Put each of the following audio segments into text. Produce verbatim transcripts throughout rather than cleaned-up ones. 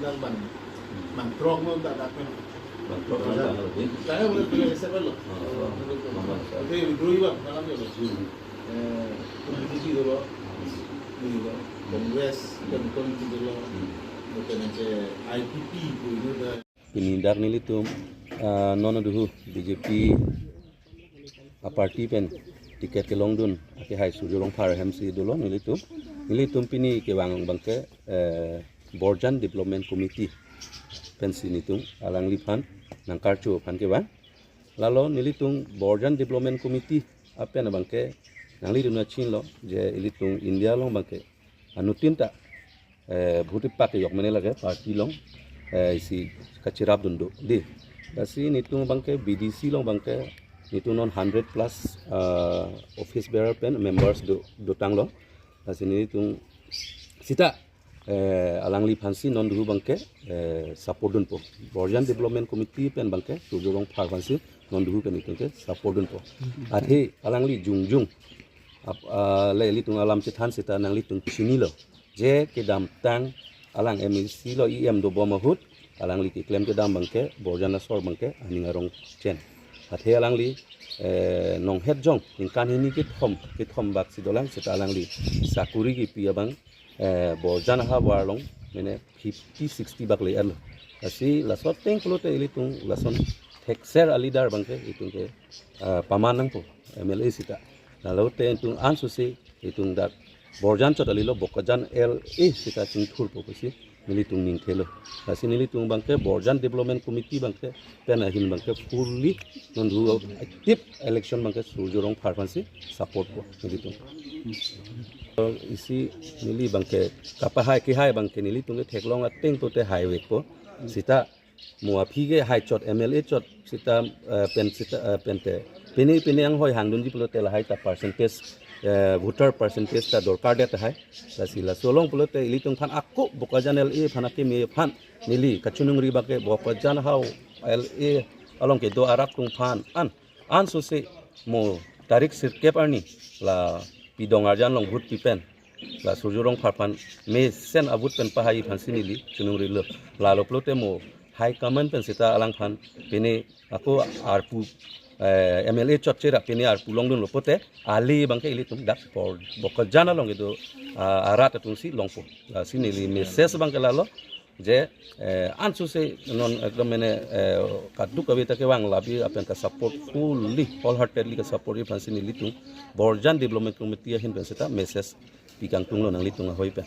Bang, bang trok non tak tak kan. Bang trok non tak tak. Saya boleh boleh seven loh. Oh, oh. Bang, bang, saya. Tapi dua bang, tangan dia loh. Hmm. Eh, politiki dolo. Hmm. Ini loh. Congress, dan politik dolo. Hmm. Bukan aja I P P itu, itu dah. Pini dak nelitum, ah, non aduhu B J P a-party pen ticket kelongdun akehai Surjya Rongphar ahemsi dolo nelitum. Nelitum pini kevang abangke, eh, Borjan Development Committee pensi nelitum alangliphan nangkarcho aphan kevang. Lalo nelitum Borjan Development Committee apen abangke nanglidun achinlo je ilitum India along abangke anuttin ta, eh, bhuti pak yok mene lake party along, eh, isi kachirap dun do dei. Lasi nelitum abangke B D C along abangke nelitum non hundred plus, eh, office bearer pen members do, dotanglo. Lasi nelitum sita, eh, alangliphansi non duhu abangke, eh, support dunpo. Borjan Development Committee pen abangke Surjya Rongphar aphansi non duhu pen nelitum ke support dunpo. Athe alangli jongjong ap-, ah, le ilitum alam chethan sita nanglitum chinilo. Je kedamtang alang M A C lo, E M dobom ahut alangli keklem kedam abangke Borjan asor abangke aning arong chen. Athe alangli, eh, nonghet jong ningkan hini kethom, kethom bak si dolang sita alangli sakuri kipi abang, eh, Borjan ahavar along mene fifty sixty bak le-etlo. Lasi laso ateng pulote ilitum lason thekser a-leader abangke itum ke, ah, paman nangpo M L A sita. Lalote itum ansose itum dak Borjan chot alilo, Bokajan L A sita chingthurpo pusi nelitum ningthelo. Lasi nelitum abangke Borjan Development Committee abangke pen ahin abangke fully non duhu active election abangke Surjya Rongphar aphansi support po nelitum. Isi neli abangke kapahai kehai abangke nelitum ke theklong ateng pulote haivekpo. Sita mo aphi ke hai chot M L A chot sita, eh, pen sita, eh, pente pini pini anghoi hangdunji pulote lahai ta percentage, eh, voter percentage ta dorkar det tahai. Lasi laso along pulote ilitum aphan ako Bokajan L A aphan akeme aphan neli kachiningri abangke Bokajan ahavar L A along kedo arat atum aphan an ansose mo tarik sirkep arni la pidong arjan along vote pipen la Surjya Rongphar aphan mesen a-vote pen pahai aphansi neli chiningrilo. Lalo pulote mo high command pen sita alangphan pini ako arpu, eh, M L A chot chera pini arpu longdunlo pulote ale abangke ilitum dak Bor-, Bokajan along kedo, ah, arat atumsi longpo. Lasi neli message abangke lalo je, eh, ansose non ekdom mene, eh, kaduk kave ta kevang labi apen ka-support fully, wholeheartedly ka-support aphansi nelitum Borjan Development Committee ahin pen sita message pikangtunglo nanglitum ahoi pen.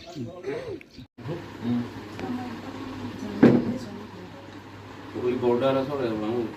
Ui border asor ya, bang.